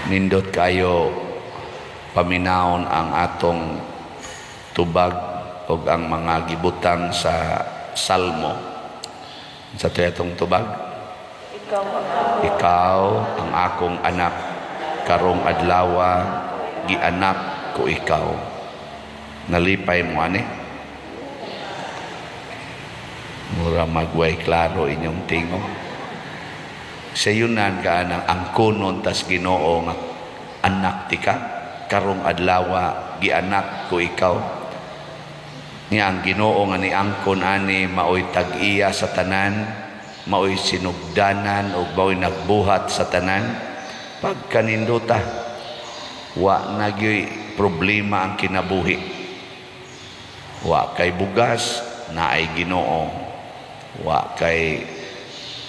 Nindot kayo paminawon ang atong tubag o ang mga gibutang sa Salmo. Sa to atong tubag? Ikaw ang "Ikaw ang akong anak, karong adlawa gianak ko ikaw." Nalipay mo ani? Mura magway klaro inyong tingog. Sayunan ka anang angkonon tas Ginoo nga anak tika, karong adlawa gianak ko ikaw. Niya ang Ginoo nga niangkon ani maoy tag-iya sa tanan, maoy sinugdanan ug maoy nagbuhat sa tanan. Pagkaninduta, wa na gyoy problema ang kinabuhi. Wa kay bugas, naay Ginoo. Wa kay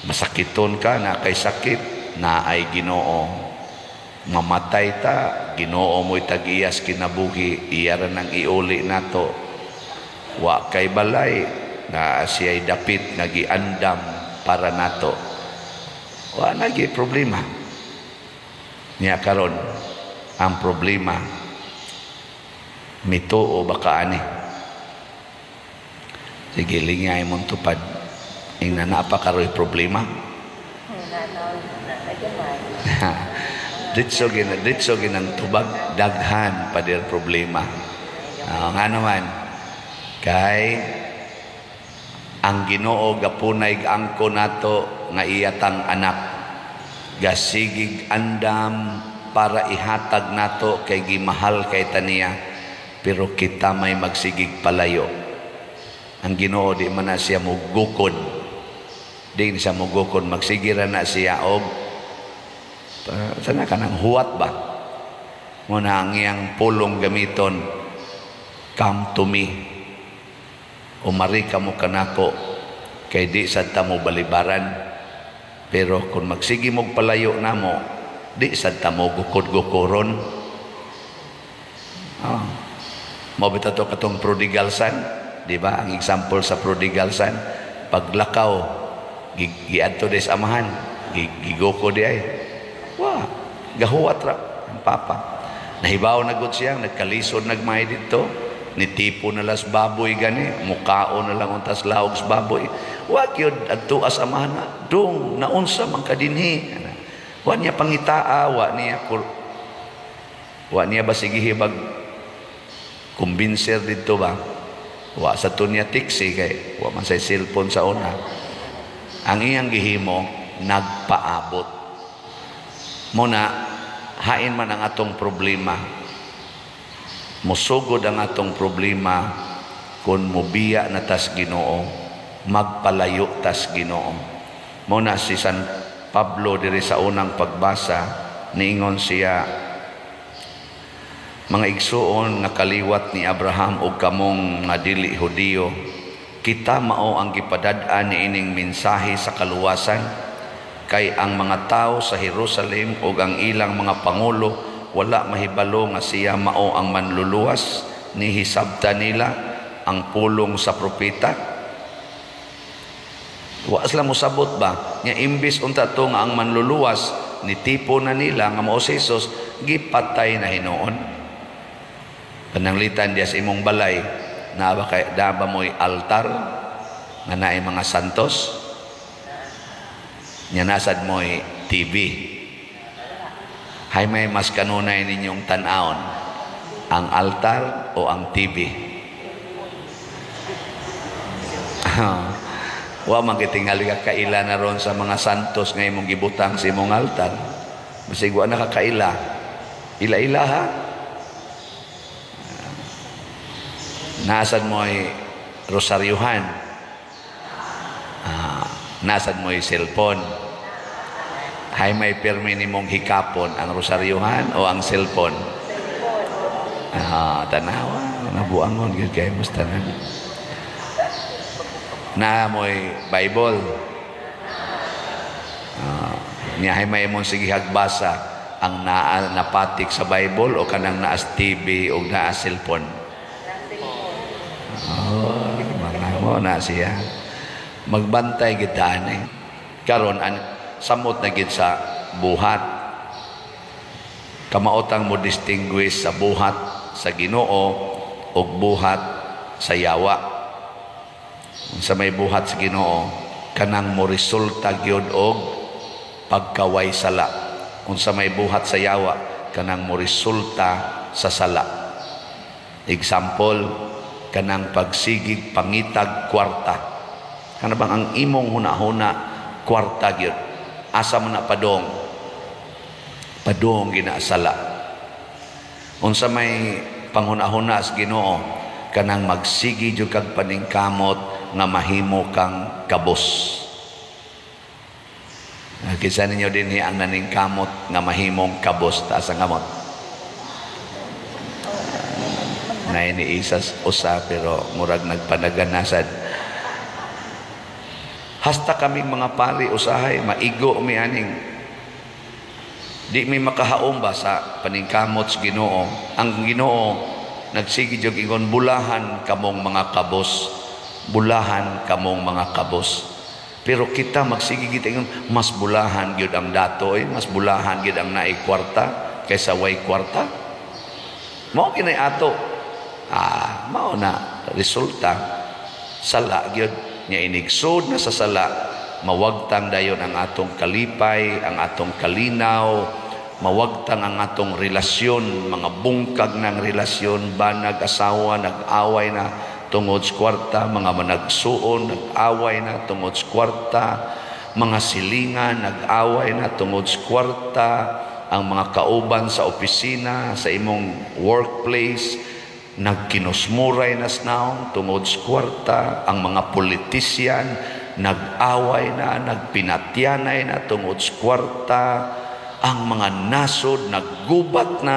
masakiton ka, na kay sakit, naay Ginoo. Mamatay ta, Ginoo mo'y tag-iyas kinabuhi, iya ra nang iuli nato. Wa kay balay, na siya'y dapit nga giandam para nato. Wa na gyud problema. Niya karon ang problema, mituo ba ka ani? Sige, lingay mong tupad. Ingna naa pa karoy problema. Gamay. Ditso ginang tubag, daghan pa dir problema. Nga naman kay ang Ginoo gapunay angko nato nga iyatang anak, gasigig andam para ihatag nato kay gimahal kay taniya, pero kita may magsigig palayo. Ang Ginoo di man na siya mugukod, di siya mugukod, magsigira na siya og sana kanang huwat ba mo na ang iyang pulong gamiton, "Come to me," umari ka mo kanako kay di sad ta mo balibaran. Pero kung magsige mog palayo namo, di sad ta mo gukod-gukoron. Oh. Mao bitaw to katong prodigal son, di ba? Ang example sa prodigal son, paglakaw giadto des amahan, gigoko di ay. Wa, gahuwat ra ang papa. Nahibaw na gud siya, nagkalisod nagmay dito, nitipo na las baboy gani, mukao na lang untas laog sa baboy. Wa gyud adto as amahan na, "Dong, naunsa man ka dinhi?" Wa niya pangitaa, wa niya ba sige hibag kumbinser dito ba? Wa sa to niya tiksi kay wa man say cellphone sa una. Ang iyang gihimo, nagpaabot. Muna, hain man ang atong problema. Musugod ang atong problema kung mubiya na tas Ginoo, magpalayo tas Ginoo. Muna si San Pablo diri sa unang pagbasa, niingon siya, "Mga igsuon nga kaliwat ni Abraham ug kamong nga dili Hudiyo, kita mao ang gipadad-an niining mensahe sa kaluwasan, kay ang mga tao sa Jerusalem ug ang ilang mga pangulo wala mahibalo nga siya mao ang manluluwas. Nihisabta nila ang pulong sa propeta." Wa sila mosabot ba nga imbis unta to nga ang manluluwas nitipo na nila nga mao si Jesus, gipatay na hinuon. Pananglitan diya sa imong balay, naa ba kay naa ba mo'y altar nga naay mga santos? Nya nasad mo'y TV? Hay may mas kanunay ninyong tan-awon, ang altar o ang TV? Wa man gitingali ka kaila na ron sa mga santos nga imong gibutang sa imong altar. Basig wa na ka kaila. Ila-ila ha. Nasad mo'y rosaryuhan? Nasad mo'y cellphone? Hay may pirmi nimong hikapon, ang rosaryuhan o ang cellphone? Tanawa, nabuangon gyud kay mas tanan. Na mo'y Bible? Niya hay may imong sige hagbasa, ang naa napatik sa Bible o kanang naas TV o naas cellphone? Oh, mga mo na siya. Magbantay gid ani. Karon an samot na gid sa buhat. Kamaotang mo distinguish sa buhat sa Ginoo ug buhat sa yawa. Sa may buhat sa Ginoo, kanang mo resulta gyud og pagkaway sala. Unsa may buhat sa yawa, kanang mo resulta sa sala. Example, kanang pagsigig pangitag kwarta. Kana bang ang imong hunahuna kwarta gyud? Asa mo na padong? Padong ginasala. Unsa may panghunahuna sa Ginoo, kanang magsigi jud kag paningkamot nga mahimo kang kabos. Kinsa ninyo dinhi ang naningkamot nga mahimong kabos? Taas ang kamot. Nay ni isas usa, pero murag nagpanaganasad. Hasta kaming mga pari usahay maigo mi aning di mi makahaom ba sa paningkamot sa Ginoo. Ang Ginoo nagsige jud ingon, "Bulahan kamong mga kabos, bulahan kamong mga kabos." Pero kita magsige kita ingon, "Mas bulahan gyud ang dato, eh, mas bulahan gyud ang naay kwarta kaysa way kwarta." Mao kinay ato. Mao na resulta sala gyud nya. Inigsud na sa sala, mawagtang dayon ang atong kalipay, ang atong kalinaw, mawagtang ang atong relasyon, mga bungkag ng relasyon, banag asawa nag-away na tungod sa kwarta, mga managsuon nag-away na tungod sa kwarta, mga silingan nag-away na tungod sa kwarta, ang mga kauban sa opisina, sa imong workplace, nagkinusmuray na snaong tungod sa kwarta, ang mga politisyan nag-away na, nagpinatyanay na tungod sa kwarta, ang mga nasod naggubat na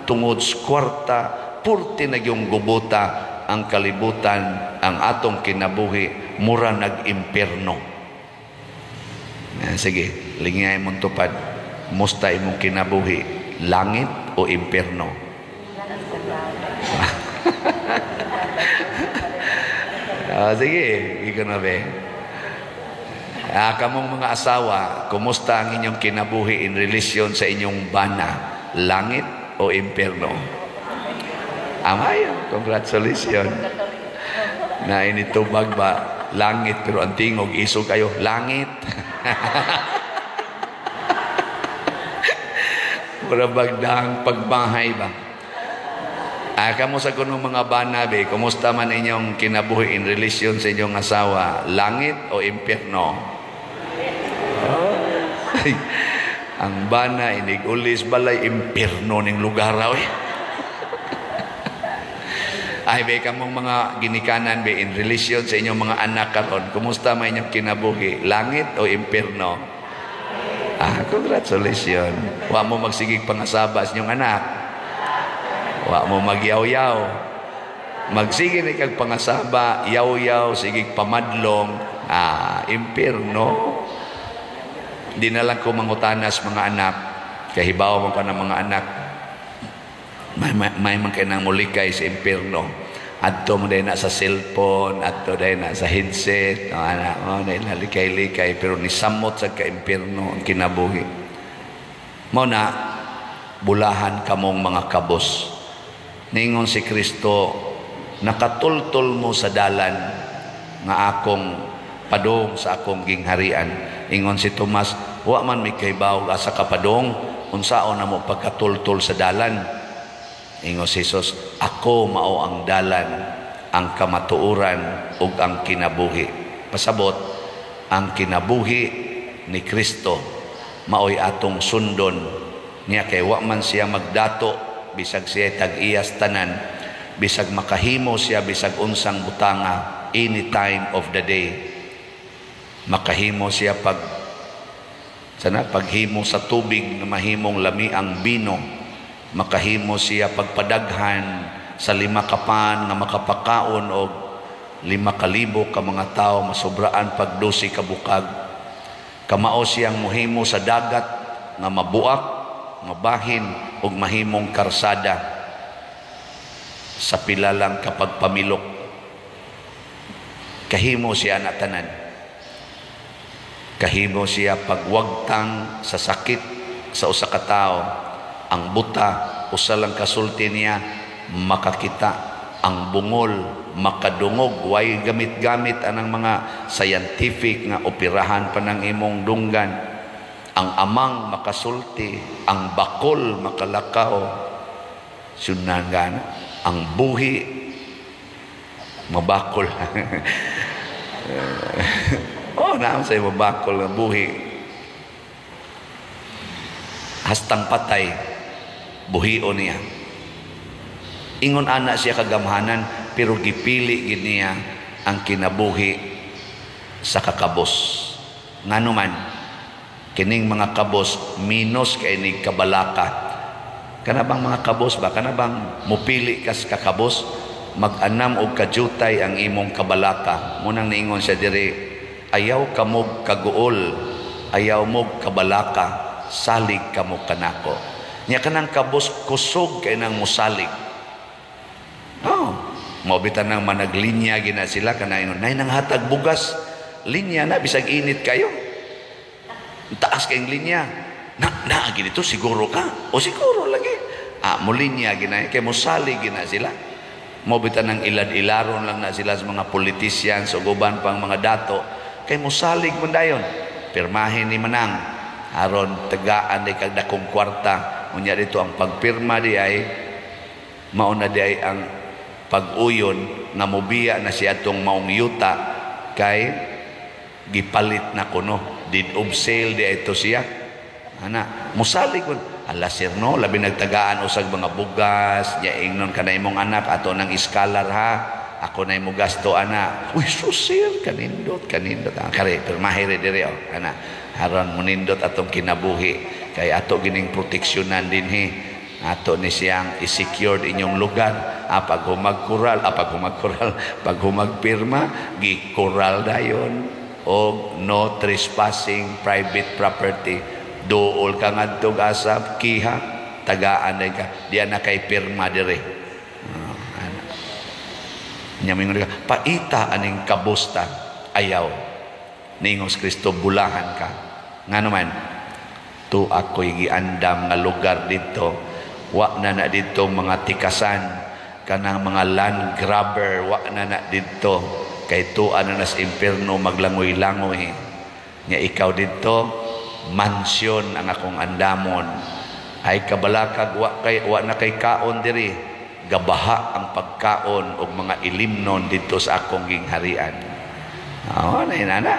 tungod sa kwarta. Purti na yung gubuta ang kalibutan, ang atong kinabuhi mura nag-impierno. Sige, lingay mong tupad. Musta imong kinabuhi, langit o impierno? Sige, ikaw na be. Kamong mga asawa, kumusta ang inyong kinabuhi in relation sa inyong bana? Langit o impierno? Amayo, congratulations. Na initubag ba, langit, pero ang tingog, isog kayo, langit. Mura bagdang pagbahay ba? Kamo sa kunong mga bana, be, kumusta man inyong kinabuhi in relation sa inyong asawa? Langit o impierno? Oh. Ang bana, inigulis, balay, impierno ning lugar raw. Eh. Ay, be, kamong mga ginikanan, be, in relation sa inyong mga anak karon, kumusta man inyong kinabuhi? Langit o impierno? Congratulations. Wa mo magsigig pangasaba sa inyong anak. Wa mo magyaw-yaw. Magsige ni kag pangasaba, yaw-yaw, sige pamadlong, impierno. Di na lang ko mangutanas mga anak, kahibaw man ka ng mga anak, may man kay nang mulikay sa impierno. Adto mo dahil na sa cellphone, adto dahil na sa headset, anak mo dahil na likay-likay, pero nisamot sa ka-impierno ang kinabuhi. Mao na, bulahan kamong mga kabos. Ningon si Kristo, nakatultol mo sa dalan nga akong padong sa akong gingharian. Ingon si Tomas, wa man mi kahibaw asa ka padong, unsaon na mo pagkatultol sa dalan? Ingon si Jesus, ako mao ang dalan, ang kamatuoran ug ang kinabuhi. Pasabot, ang kinabuhi ni Kristo maoy atong sundon niya, kay wa man siya magdato bisag siya tag-iyas tanan, bisag makahimo siya bisag unsang butanga any time of the day. Makahimo siya pag sana paghimo sa tubig na mahimong lami ang bino. Makahimo siya pagpadaghan sa 5 ka pan nga makapakaon og 5,000 ka mga tawo, masobraan pag 12 ka bukag. Kamao siyang mohimo sa dagat nga mabuak, mabahin ug mahimong karsada sa pila lang kapag pamilok. Kahimo siya na tanan. Kahimo siya pagwagtang sa sakit sa usa ka tawo. Ang buta, usa lang kasulti niya, makakita. Ang bungol, makadungog. Way gamit-gamit anang mga scientific nga operahan pa ng imong dunggan. Ang amang makasulti, ang bakol makalakaw. Sunan gana. Ang buhi mabakol. Oh, naam say mabakol nga buhi. Hastang patay, buhion niya. Ingon ana siya kagamhanan, pero gipili gid niya ang kinabuhi sa kakabos. Ngano man, kining mga kabos minus kay ni kabalaka. Kana bang mga kabos ba? Kana bang mupili kas kakabos? Mag-anam og kajutay ang imong kabalaka. Munang niingon siya diri, ayaw kamog kaguol, ayaw mog kabalaka, salig kamo kanako. Nya kanang kabos kusog kay nang musalig. Oh, mao bitan nang managlinya gina sila kana ingon, nay nang hatag bugas, linya na bisag init kayo. Taas kayong linya. Na na ginito siguro ka. O siguro lagi. Ah, mo linya gina kay musalig gina sila. Mao bitan nang ilad-ilaron lang na sila sa mga politicians o uban pang mga dato kay musalig man dayon. Pirmahin ni manang aron tagaan di kag dakong kwarta. Unya dito ang pagpirma di ay mauna di ay ang pag-uyon nga mobiya na siya atong maong yuta kay gipalit na kuno, deed of sale di ay to siya. Ana musalig kun ala sir no, labi nagtagaan usag mga bugas nya ingnon kana imong anak ato nang iskalar ha, ako na imo gasto ana. Uy so sir, kanindot kanindot. Ah, kare pirmahe re diri oh ana aron munindot atong kinabuhi kay ato gining proteksyonan dinhi, ato ni siyang i-secured inyong lugar. Ah, pag humagkural, pag humagpirma, gikural dayon og no trespassing private property. Duol ka ngadtog asap kiha tagaan day ka, diyan na kay pirma dire. Ana. Nya mingon ka, paita aning kabusta, ayaw. Ningos Kristo bulahan ka. Ngano man, tu ako'y giandam nga lugar dito. Wa na na dito mga tikasan, kanang mga land grabber, wa na na dito. Kay tuan na nas impierno maglangoy-langoy. Nya ikaw dito, mansion ang akong andamon. Ay kabalakag wa kay wa na kay kaon diri, gabaha ang pagkaon og mga ilimnon dito sa akong gingharian. Oh, na inana.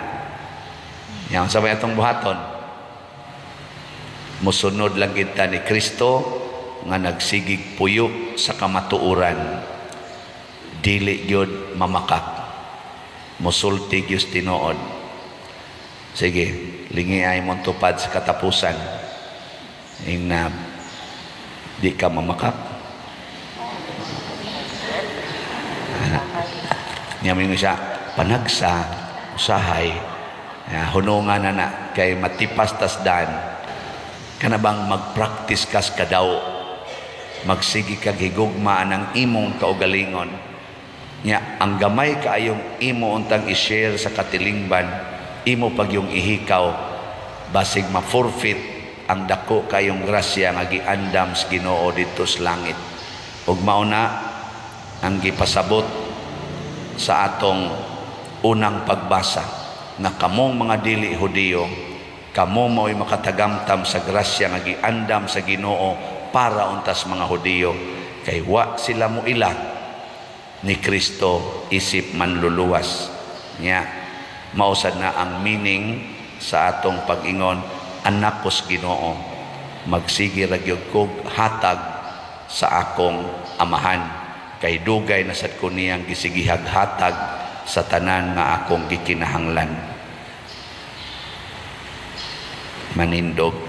Yang sa may atong buhaton, musunod lang kita ni Kristo nga nagsigig puyo sa kamatuoran. Dili gyud mamakak. Musulti gyud tinuod. Sige, lingi ay mong tupad sa katapusan. Ingna di ka mamakak. Ana. Nya mingon siya, panagsa usahay. Hunungan na na kay matipas tas dan. Kana bang magpractice kas kadaw, magsigi kag higugma ang imong kaugalingon. Nya ang gamay kaayong imo untang i-share sa katilingban, imo pag yung ihikaw, basig ma-forfeit ang dako kayong grasya nga giandam sa Ginoo didto sa langit. Ug mao na ang gipasabot sa atong unang pagbasa na kamong mga dili Hudiyo, kamo mao'y makatagamtam sa grasya nga giandam sa Ginoo para untas mga Hudiyo, kay wa sila moila ni Kristo isip manluluwas. Nya mausad na ang meaning sa atong pag-ingon, anak ko sa Ginoo, magsige ra gyud kog hatag sa akong amahan, kay dugay na sad ko niyang gisigihag hatag sa tanan nga akong gikinahanglan. Manindog.